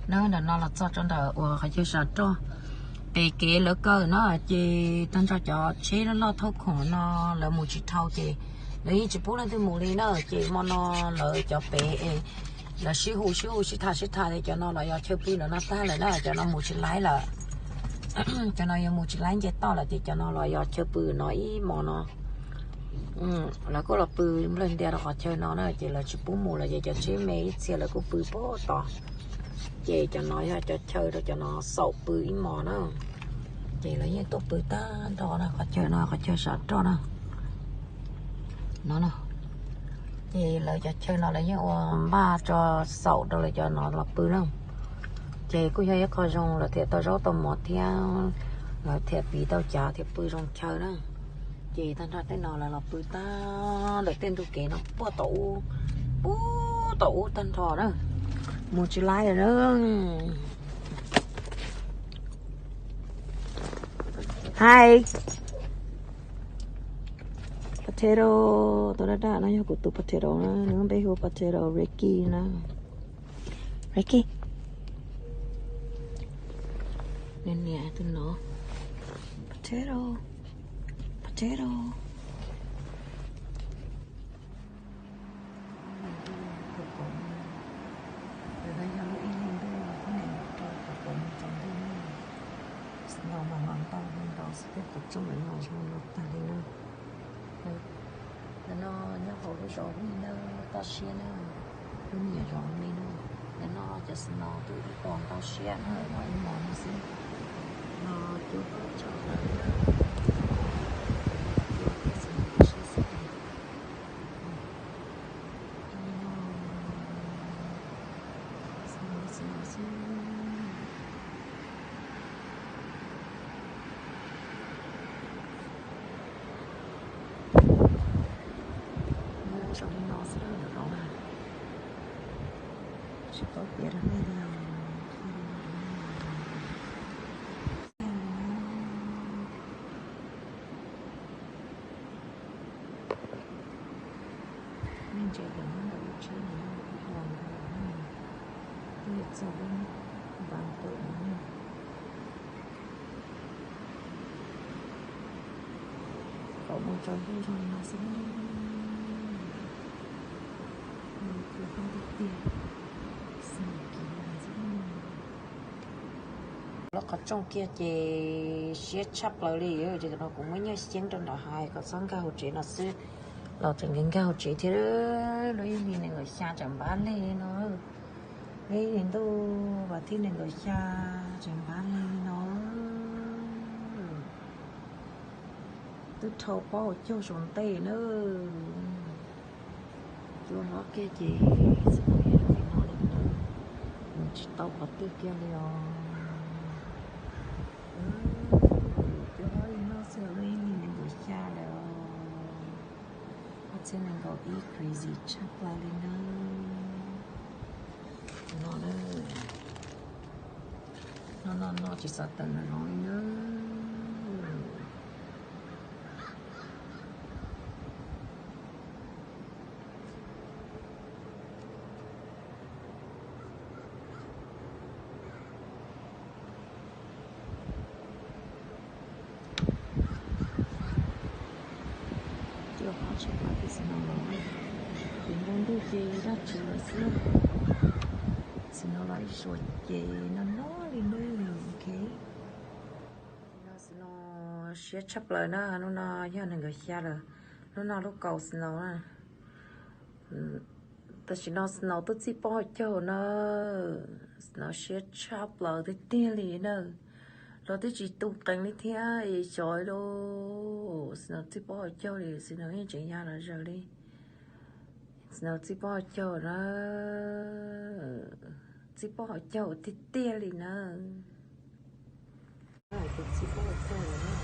Na, ntawm no los txog rau ntawm uas qhov chaw sam roj pem kev lawv kaw na, ces tag nrho cov tsheb loj loj thauj khoom no lawv mus tsis dhau ces lawv yeej tsis pub leej twg mus li na. Ces hmo no lawv cov pem es lawv sib hu sib hu sib tham sib tham tias cov no los yog chaw pw ntawm no tag lawm na, cov no mus tsis laib lawm. Cov no yuav mus tsis laib nce toj lawm ces cov no los yog chaw pw no ib hmos no. Lawv kuj los pw nplawg ntia rau qhov chaw no na, ces lawv tsis pub mus lawm ces cov tsheb me ib txhia lawv kuj pw puag tod. Ces cov no yog cov chaw rau cov no xaum pw ib hmos na. Ces lawv yeej tuaj pw tag nrho na, qhov chaw no qhov chaw sam roj na. No na. Ces lawv cov chaw no lawv yeej ua npaj tso xaum rau lawv cov no los pw na. Ces kuj yog ib qho zoo lawv thiaj tau zaub tau mov thiab lawv thiaj piv tau cav thiaj pw zoo chaw na. Ces tag nrho tej no lawv los pw tag ntawm tej ntug kev no puag tom ub, puag tom ub tag nrho na. Mus tsis laib lawm na. Hi. Potato, tus daj daj no yog kuv tus potato na, nws npe hu potato Ricky na. Ricky. Nws niam tus no. Potato. Potato. Lawv yog lub ib hlis ntuj thiab nws rau tus pom mus tsaus ntuj no. Snow mas los ntau li ntau xwb thiab tus tsooj lawv los zoo no tag li na. Ntawm no nyob hauv lub zos Vij na, toj siab na, lub me nyuam zos li no. Ntawm no cov snow twb ib pom ntau siab na, los ib mos no xwb. No cua tau tso lawm na. Cua thiab snow toj siab xwb. Li no, snow snow xwb. Nyob zoo li no xwb na, tsis paub piav rau nej li os. Nej ntsia cov nyob ntawm lub tsheb no, ib hua ntawd, twb yuav txog lub npas pawm no. Kom mus tsaus ntuj zoo li no xwb. Lub qhov rooj kiag ces siab tshaj plaws li, ces no kuv muab nyiaj xyeeb rau nram hais kom txhob nkag hauv tsev no xwb, los tseem nkag hauv tsev thiab. Lub ib hlis nees nkaum xya tseem npab leg no, lub ib hlis ntuj vas thib nees nkaum xya tseem npab leg no. Twb dhau plaub hau caug saum ntej na. Cua hlob kiag ces tsis tau qhov twg kiag li os. Cua hlob li no xwb lub ib hlis nees nkaum xya lawm os. Ob txhiab nees nkaum ib crazy tshaj plaws li na. No na, no no no tsis xav tawm nram zoov li na. Cua hlob tshaj plaws, tus snow los, ces npoo ntuj ces daj tsawv lawm xwb. Snow los ib suas ces no no li na, ok. Hnub no snow siab tshaj plaws na, hnub no yog nees nkaum xya lawm, hnub no lub kaus snow na. Tam sim no snow twb txij plaub hau caug na, snow siab tshaj plaws tiag tiag li na. Los twb tsis tu qees li thiab es xyov lauj, snow txij plaub hau caug li, snow yeej tseem ya los zaws li. Snow txij plaub hau caug na, txij plaub hau caug tiag tiag li na. Tus txij plaub hau caug lawm na.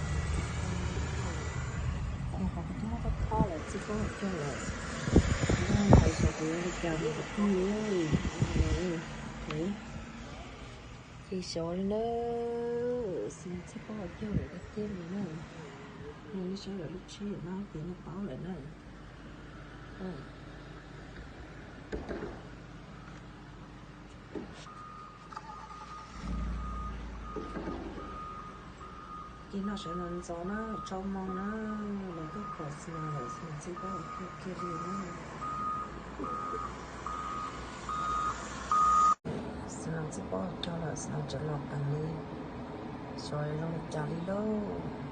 Qhov kuv twb muab thob thob lawm, txij plaub hau caug lawm. Kuv hais xyov kuv yuav li cas mus kom pug li. Ces xyov li na, snow txij plaub hau caug lawm tiag tiag li na. Nws saib lawv lub tsheb no ces nej paub lawm na. Kis no sawv ntxov ntxov na, tsaus moo na, los tuaj pom Snow lawm, Snow txiv pob kiag kiag li na. Snow txiv pob cog lawm, Snow tseem los qees li, xyov zoo li cas li lauj.